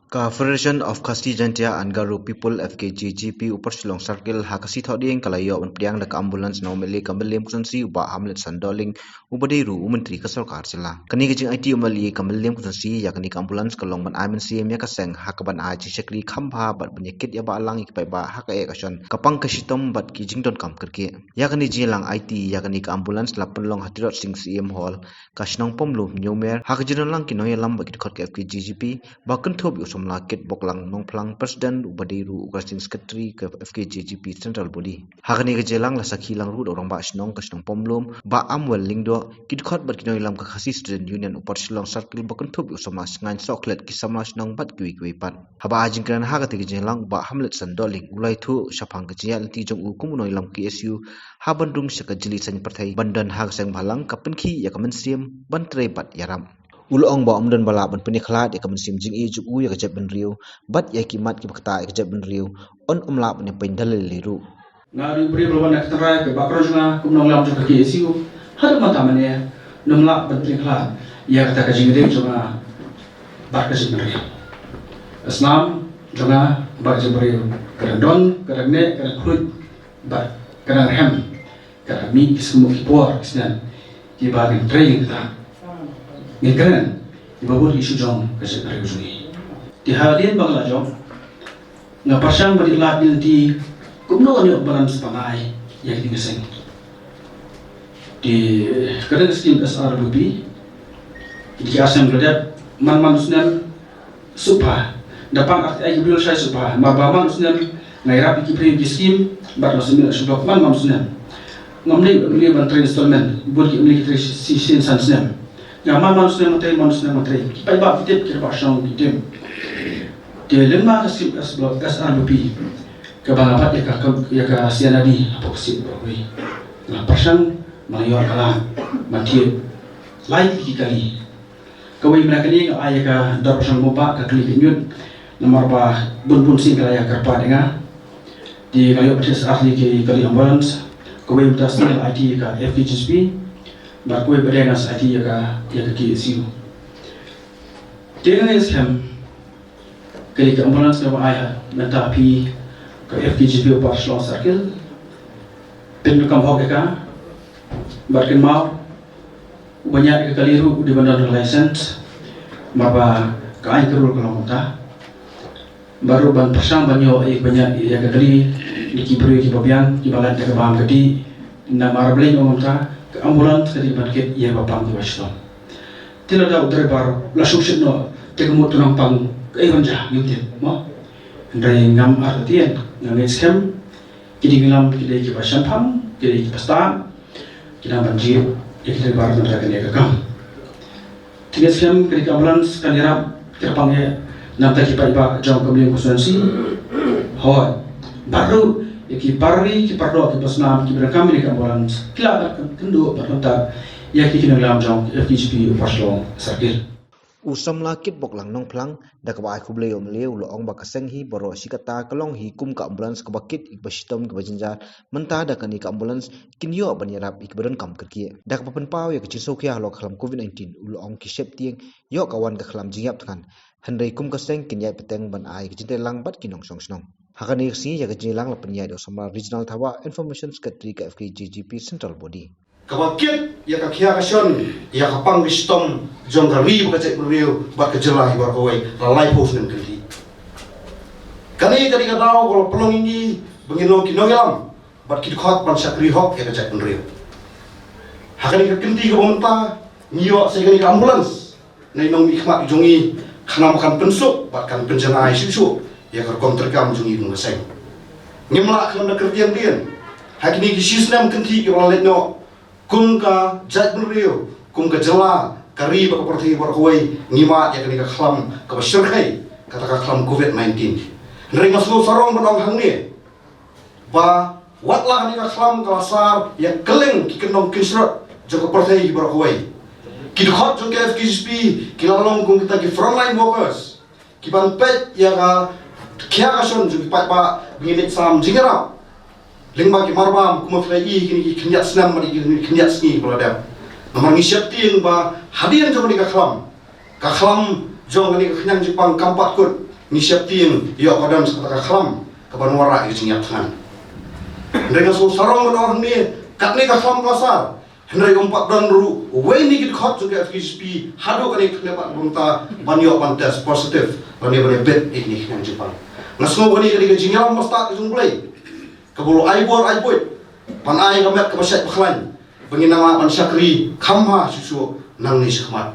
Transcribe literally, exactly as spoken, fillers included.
Ka Federation of Khasi Jaintia and Garo People, F K J G P, Upper Shillong Circle, ha ka sngi Thohdieng ka la ïoh ban pdiang da ka ambulance na u M L A ka Mylliem Constituency, u Bah Hamlet Shandohling, uba dei ruh u Myntri ka Sorkar Jylla. Kane ka jingaiti u M L A ka Mylliem Constituency ïa kane ka ambulance ka long ban ai mynsiem ïa ka seng ha kaban ai jingshakri kham bha bad ban ïakit ïa balang ïa ki paidbah ha ka eh ka shon, ka pang ka shitom bad ki jingdonkam kyrkieh. Ïa kane ka jingïalang aiti ïa kane ka ambulance la pynlong ha Tirot Sing Syiem Hall, ka shnong Pomlum, Hynñiewmer, ha ka jingdon lang ki nongïalam bad ki dkhot ka F K J G P, ba kynthup ïa u samla Kitboklang Nongphlang, President, uba dei ruh u Organizing Secretary ka F K J G P Central Body. Ha kane ka jingïalang la sakhi lang ruh da u Rangbah Shnong ka shnong Pomlum, Bah Amwell Lyngdoh, ki dkhot bad ki nongïalam ka Khasi Student Union Upper Shillong Circle, ba kynthup ïa u samla Sngaiñ Sohkhlet, ki samla shnong bad kiwei kiwei pat. Haba ai jingkren ha kata ka jingïalang, u Bah Hamlet Shandohling u la ïathuh shaphang ka jingïaid-lynti jong u kum u nongïalam K S U, ha ban rung sha ka jylliew saiñ pyrthei ban don ha ka seng bhalang, ka pynkhih ïa ka mynsiem ban trei bad ïarap. U la ong ba ym don ba lah ban pynïakhlad ïa ka mynsiem jingïeit jong u ïa ka jaitbynriew bad ïa ki mat kiba ktah ïa ka jaitbynriew, un ym lah ban ïapeiñ da lei lei ruh. Nga ruh briew ba wan na ka tynrai ka background jong nga kum nongïalam jong ka K S U. Haduh mynta mynne ngam lah ban pynïakhlad ïa kata ka jingïadei jong nga bad ka jaitbynriew. Ka snam jong nga bad ka jaitbynriew ka dang don, ka dang neh, ka dang khluit bad ka dang rhem. Ka dang mih ki sngewbha ki por ki snem kiba ngin trei ïa kata. Ngin kren ïa kiba bun ki issue jong ka jaitbynriew jong ngi. Te hadien ba nga la jop, nga pyrshang ban ïa lad ïa lynti kumno ngan ïoh balance ban ai ïa kane ka seng. Te ka dang skim S R W P, ki ar snem ka la dep, man man u snem sngewbha. Da pang ar ai ki briew shai sngewbha. Mar ba man u snem nga ïarap ïa ki briew ki skim bad nga sngewbha shu dok man man u snem. Ngam dei ban trei installment, bun ki ym dei ki trei shi sien san snem. Nga man man u snem nga trei, man u snem nga trei. Ki paidbah ki tip, ki paidbah shong ki tip. Te lyngba ka skim S R W P kaba nga bat ïa ka, ïa ka C N R D hapoh ka state Borkawei, nga pyrshang ban ïoh ka lad ban thied lai tylli ki kali. Kawei mynta kane nga ai ïa ka Dorbar Shong Moba ka kali ka ñiut, namar ba bun bun sien ka la ïa kyrpad ïa nga. Te nga la ïoh ban thied ar tylli ki kali ambulance. Kawei mynta sien nga la aiti ïa ka F K J G P bad kawei ba dei nga sa aiti ïa ka, ïa ka K S U. Te nga ngeit skhem kane ka ambulance kaba ai ha mynta phi ka F K J G P Upper Shillong Circle, pyndonkam hok ïa ka bad kynmaw uba ñiad ïa ka kali ruh u dei ban don license, namar ba ka aiñ ka rule ka long kumta. Bad ruh ban pyrshang ban ïoh ïa ka, ban ñiad ïa ka kali da ki briew kiba biang, kiba lait da ka bam ka dih, namar ba lei ong kumta ka ambulance ka dei ban kit ïa kiba pang kiba shitom. Te lada u driver la shu shit noh, te ka mut tu nang pang kaei ban jia, ngim tip, mo. Hynrei ngam artatien, nga ngeit skhem ki dei ki lam, ki dei kiba shemphang, ki dei kiba stad, ki dang ban jied ïa ki driver mynta kane ka kam. Te ngeit skhem kane ka ambulance kan ïarap kyrpang eh na bynta ki paidbah jong ka Mylliem constituency. Hooid. Bad ruh ïa ki parri, ki pardoh, ki basnam kiba donkam ïa ka ambulance, ki lah ban kynduh bad kyntait ïa ki, ki nongïalam jong F K J G P Upper Shillong Circle. U samla Kitboklang Nongphlang da kaba ai khublei ïa u M L A u la ong ba ka seng hi baroh shi katta ka long hi kum ka ambulance kaba kit ïa kiba shitom kiba jynjar. Mynta da kane ka ambulance kin ïoh ban ïarap ïa kiba donkam kyrkieh. Da kaba pynpaw ïa ka jingsngewkhia halor ka khlam covid nineteen, u la ong ki sheptieng ïoh ka wan ka khlam jingïap thngan. Hynrei kum ka seng kin ïaid pateng ban ai ka jingtreilang bad ki nongshong shnong. Ha kane ka sngi ïa ka jingïalang la pynïaid da u samla Regional Thabah, Information Secretary ka F K J G P Central Body. Kaba kit ïa ka khia ka shon, ïa ka pang ka shitom jong ka ri bad ka jaitbynriew bad ka jylla hi baroh kawei la laiphew snem kynthih. Kane ka dei ka daw kaba la pynlong ïa ngi ba ngin long ki nongïalam bad ki dkhot ban shakri hok ïa ka jaitbynriew. Ha kane ka kynti kaba mynta ngi ïoh sa kane ka ambulance na i nongmihkhmat jong ngi, khnang ba kan pynsuk bad kan pynjanai shuh shuh ïa ka rukom treikam jong ngi kum ka seng. Ngim lah khlem da kyrtiang dien ha kine ki shi snem kynthih kiba la leit noh, kum ka jaitbynriew, kum ka jylla, ka ri bad ka pyrthei baroh kawei, ngi mad ïa kane ka khlam kaba shyrkhei, kata ka khlam covid nineteen. Hynrei nga sngewsarong ban ong hangne ba wat la kane ka khlam ka la sar ïa kylleng ki kyndong kynshrot jong ka pyrthei baroh kawei, ki dkhot jong ka F K J G P ki la long kum kita ki frontline workers, ki ban peit ïa ka khia ka shon jong ki paidbah ba ngin leit sam jingïarap lyngba ki marbam, kum ma phi la ïohi kine ki khyndiat snem bad kine ki khyndiat sngi ba la dep. Namar ngi sheptieng ba hadien jong kane ka khlam, ka khlam jong kane ka khñiang jingpang kam pat kut, Ngi sheptieng ïoh ka don sa kata ka khlam kaban wanrah ïa ka jingïap thngan. Hynrei nga sngewsarong ban ong hangne, katne ka khlam ka la sar. Hynrei um pat don ruh uwei na ki dkhot jong ka F K J G P haduh kane ka khyllipmat mynta ban ïoh ban test positive lane ban ïa bit ïa kine ki khñiang jingpang. Nga sngew kane ka dei ka jingïalam ba stad ka jong U Blei, kaba u la ai bor ai buit ban ai ka met kaba shait ba khlaiñ ba ngin nang lah ban shakri kham bha shuh shuh nangne shakhmat.